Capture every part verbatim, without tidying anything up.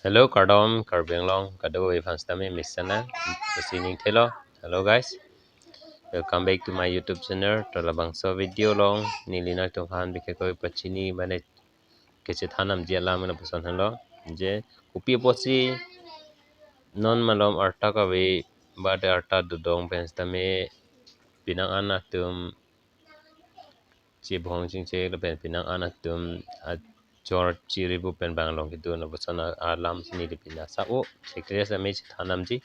Hello, kardom, Karbi Anglong kadokave aphan sitame mesen nang, pusi ning thelo. Hello guys, welcome back to my YouTube channel. To labangso video along neli nangtum aphan bikhe koi pachini mane kechethan namji alam lapuson henlo. Je kopi apotsi non malom arta kave, bade arta dodong pen sitame penang an atum chibong chingche lapen penang an atum achor chiribu pen bang along kedun lapuson a-, alam si neli pini sa-o chekre sitame chethan namji.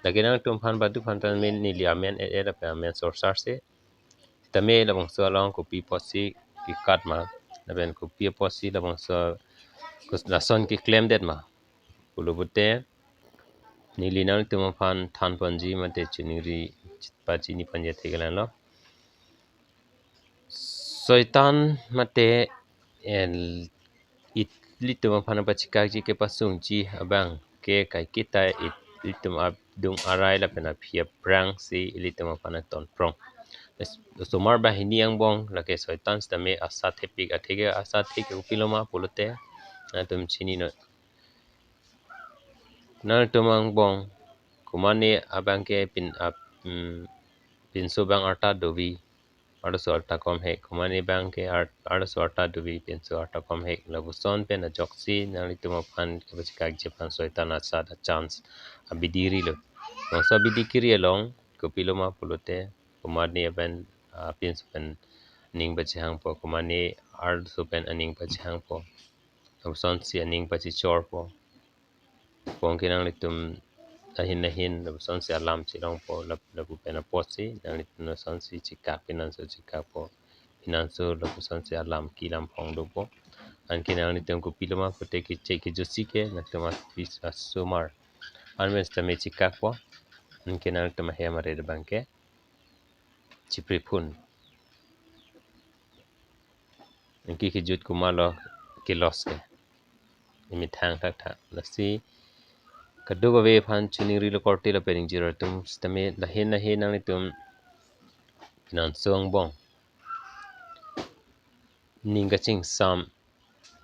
Lake nangtum aphan badu aphan tame neli amen e e lapen amen sorsar se. Sitame labangso along kopi apotsi kekat ma, lapen kopi apotsi labangso kus-, lason keklemdet ma pulo pute, neli nangtum aphan thanponji mate chiningri pachiniponji thekthelang lo. Soitan mate el-, ilitum aphan pachekakji kepasungji abang ke kaiketa ilitum adung arai lapen aphi aphrang si ilitum aphan tonprong. Osomar banghini angbong lake soitan sitame asat thepik, atheke asat thepik kopiloma pulote nangtum chininon. Nangtum angbong komane abang ke pin ap-, mm, pinso abang arta dovi, arloso arta komhek, komane abang ke ar-, arloso arta dovi, pinso arta komhek, lapuson pen ajoksi nanglitum aphan kepachekakji aphan soitan asat a-chance abidi rilo. Bangso abidi kiri along kopiloma pulote, komane pen, ah, pinso pen aning pachehangpo, komane arloso pen aning pachehangpo, lapusonsi aning pachechorpo. Bong ke nanglitum ahin ahin lapusonsi alam chelongpo, lap-, lapu pen apotsi nanglitum lasonsi chekak, pinanso chekakpo, pinanso lapusonsi alam kelam phong dopo. Anke nanglitum kopiloma pute keche kejutsi ke nangtum aphi asomar an pen sitame chekakpo. Anke nangtum ahem arit abang ke chipriphun. Anke kejut komatlo ke-loss ke. Imethang thakthak. Lasi kadokave aphan chiningrilo korte lapen ingjir atum sitame lahin lahin nanglitum pinanso angbong ning kachingsam,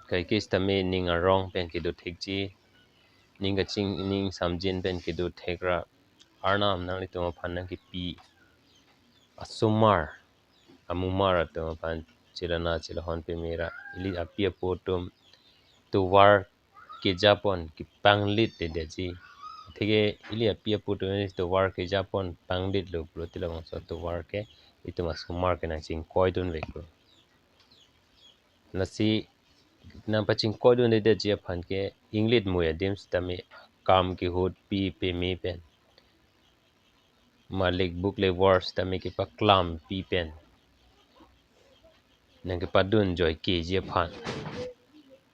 kaike sitame ning arong pen kedo thekji, ning kaching, ning samjin pen kedo thek ra Arnam nanglitum aphan nangkepi asomar amumar atum aphan chelana chelahon peme ra ili api apo atum tovar kejapon kepanglit ledetji. Atheke ili api apo atum tovar kejapon panglitlo pulote labangso tovar ke itum asomar ke nangchingkoidun veklo. Lasi nangpachingkoidun ledetji aphan ke inglit mui adim sitame kam kehut pi peme pen, malik buk le wars sitame kepaklampi pen nangkepadun joikeji aphan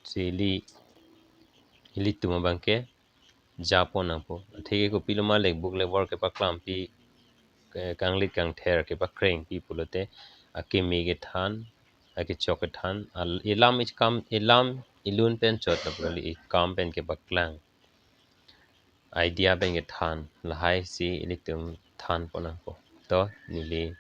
si ili, ilitum abang ke japon nangpo. Atheke kopiloma lekbuk lekbor kepaklampi, ke-, kanglit kangther kepakrengpi pulote, akeme kethan, akechok kethan, al-, ilam ikam, ilam ilun pen chot lapu kali, ikam pen kepaklang, idea pen kethan, lahai si ilitum thanpon nangpo. To, neli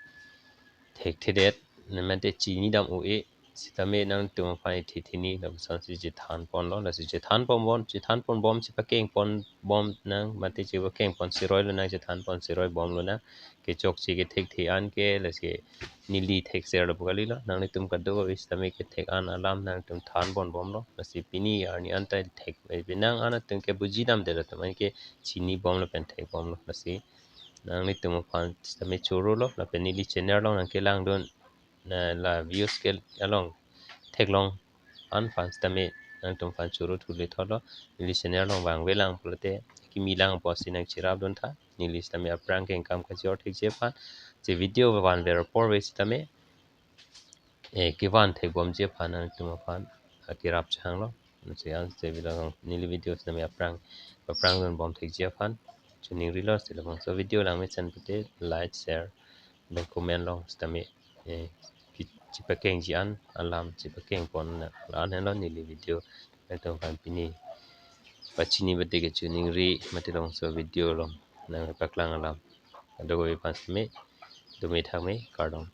thekthedet, namate chinidam u-e, sitame nangtum aphan ithi thini, lapuson si chethanponlo, lasi chethanponbom, chethanponbom, chepakengponbom nang, mate chepakengpon siroilo nang, chethanpon siroibomlo nang, kechokche kethekthe an ke, lasi neli thekser lapu kalilo, nanglitum kadokave sitame kethek an alam nangtum thanponbomlo, lasi pini arni anta thek, eh, penang an atum ke bujidamdet atum an ke chinibomlo pen thekbomlo, lasi nanglitum aphan sitame chorolo, lapen neli channel along nangkelangdun, na la views ke along theklong an aphan sitame nangtum aphan choro thulethotlo, neli channel along vangvelang pulote kimi langpo si nangcherapdun tha, neli sitame aphrang ke ingkam kachor thekji aphan, che video vanver apor ave sitame, eh, kevan thekbomji aphan nangtum aphan, ah, kerap chehanglo. Nasi an che video, neli video sitame aphrang, aphrangdunbom thekji aphan chiningrilo, si labangso video langmesen pute like, share, lapen comment along sitame, eh, ki-, chepakengji an alam chepakengpon nang, la-an henlo neli video nangtum aphan pini pachini bate kechiningri, mate labangso video along nangpaklang alam. Kadokave aphan sitame, dome thakme, kardom.